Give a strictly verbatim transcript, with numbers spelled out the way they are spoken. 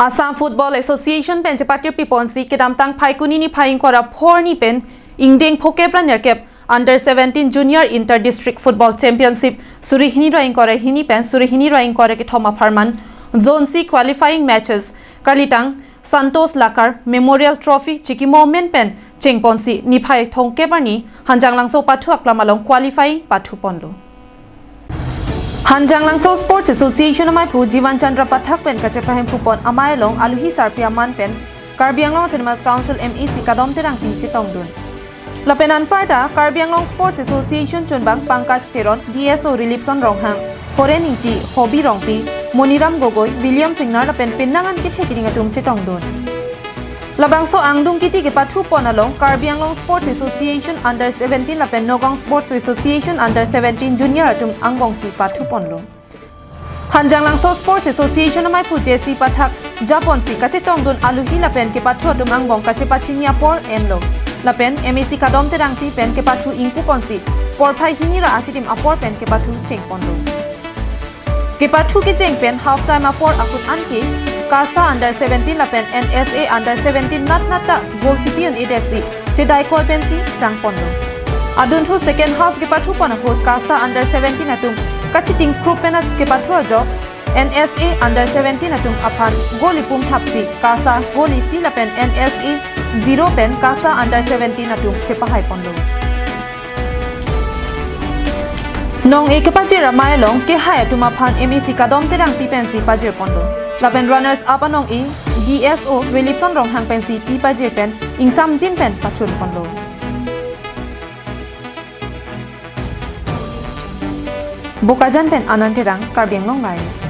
Assam Football Association pen chepatiri ponsi kedamtang Phaikuni niphai ingkoi ra phongo arni pen ingdeng phokep ra nerkep Under seventeen Junior Inter District Football Championship suri hini ra ingkoi ra hini pen suri hini ra ingkoi ra kethom apharman Zone C qualifying matches karlitang Santosh Lakar Memorial Trophy chikimo amen pen chengponsi niphai thomkep arni Hanjanglangso pathu aklam along qualifying pathu ponlo. Hanjanglangso Sports Association amaiphu Jivan Chandra Pathak pen kachepahemphu pon amei along aluhi sarpi aman pen Karbi Anglong Autonomous Council M A C Kadom Terangpi chetongdun. Lapen anparta Karbi Anglong Sports Association chunbang Pankaj Teron, D S O Rilipson Ronghang, Horen Ingti, Hobi Rongpi, Moniram Gogoi, William Singnar lapen penang an kethe keding atum chetongdun. Labangso angdung kiti kepathu pon along Karbi Anglong Sports Association Under seventeen lapen Nagaon Sports Association Under seventeen Junior atum angbongsi pathu ponlo. Hanjanglangso Sports Association amaiphu J C Pathak japonsi kachetongdun aluhi lapen kepathu atum angbong kachepachini apor enlo. Lapen M A C Kadom Terangpi pen kepathu ingpu ponsi porphai hini ra achitim apor pen kepathu chengponlo. Kepathu kecheng pen half time apor ahut anke KASA Under seventeen lapen N S A Under seventeen natnat ta goal chipi un-edetsi chedaikoi pensi sangponlo. Adunthu second half kepathu pon ahut KASA Under seventeen atum kachiting krup pen kepathu ajok N S A Under seventeen atum aphan goal ipum thapsi KASA goal isi lapen N S A zero pen KASA Under seventeen atum chepahai ponlo. Nong-e kepajir amei along kehai atum aphan M A C Kadom Terangpi pensi pajir ponlo. Lapen runners up anong-e D S O Rilipson Ronghang pensi pi pajir pen ingsamjin pen pachun ponlo. Bokajan pen Anand Terang, Karbi Anglong Live.